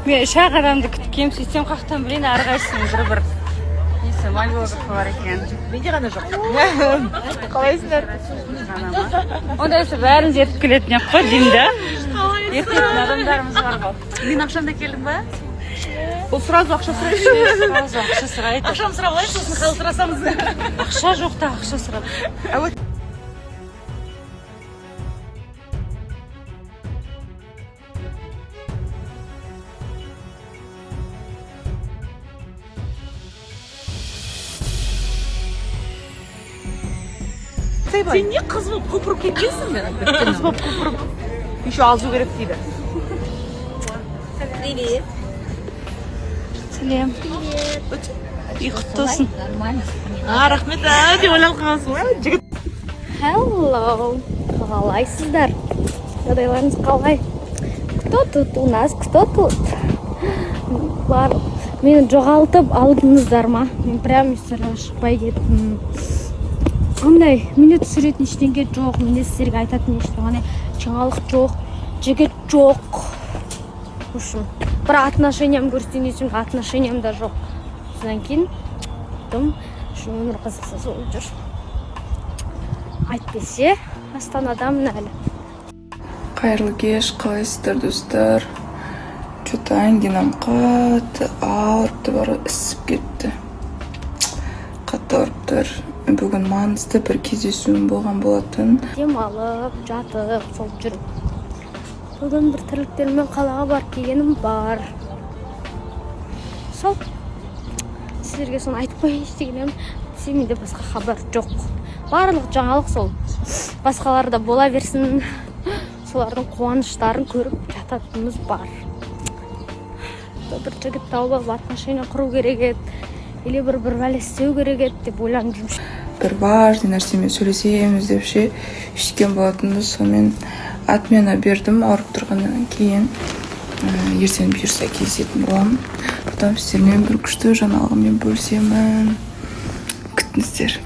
Мен үш ақ адамды күткем, сөйтсем, қаяқтан білейін, әрқайсысының бір бір несі, мобилографы бар екен. Менде ғана жоқ. Қалайсыңдар? Ғана ма? Онда болса, бәріміз ертіп келетін ек қой деймін да. Ертетін адамдарымыз бар ғой. Мен ақшамда келдім ба? Ол сразу ақша сұрайды. Сразу ақша сұрайды. Ақшам сұрап алайын, сосын хал сұрасамыз. Ақша жоқ та, ақша сұрап. Сен не қыз болып құлпырып кеткенсің? Қыз болып құлпырып. Еще азу керек дейді. Привет. Сәлем. Үй құтты болсын. А, рахмет, а, деп ойланып қалғансың ба? Жігіт. Hello! Қалайсыздар? Жағдайларыңыз қалай? Кто тут у нас? Кто тут? Бар, мені жоғалтып алдыңыздар ма? Мен прям историяға шықпай кеттім. Андай, менде түсіретін ештеңе жоқ, менде сіздерге айтатын ештеңе жаңалық жоқ, жігіт жоқ. В общем, бір отношениям көрсетейін десем, отношениям да жоқ. Содан кейін дым, үшін өмір қызықсыз болып жүр. Әйтпесе, Астанадамын әлі. Қайырлы кеш, қалайсыздар, достар? Че-то ангинам қатты ауырып тұр бар ғой, ісіп кетті, қатты ауырып тұр. Бүгін маңызды бір кездесуім болған болатын. Демалып жатып, сол жүрмін. Бүгін бір тірліктермен қалаға барып келгенім бар. Сол, сіздерге соны айтып қояйыншы деген едім. Әйтпесе, менде басқа хабар жоқ. Барлық жаңалық сол. Басқалар да бола берсін, солардың қуаныштарын көріп жататынымыз бар. Бір жігіт тауып алып, отношения құру керек еді или бір бәле істеу керек еді деп ойланып жүрмін. Бір важный нәрсемен сөйлесеміз деп ше, сөйткен болатынбыз. Сонымен отмена бердім ауырып тұрғаннан кейін. Ертең бұйырса, кездесетін боламын. Потом сіздермен бір күшті жаңалығыммен бөлісемін, күтіңіздер.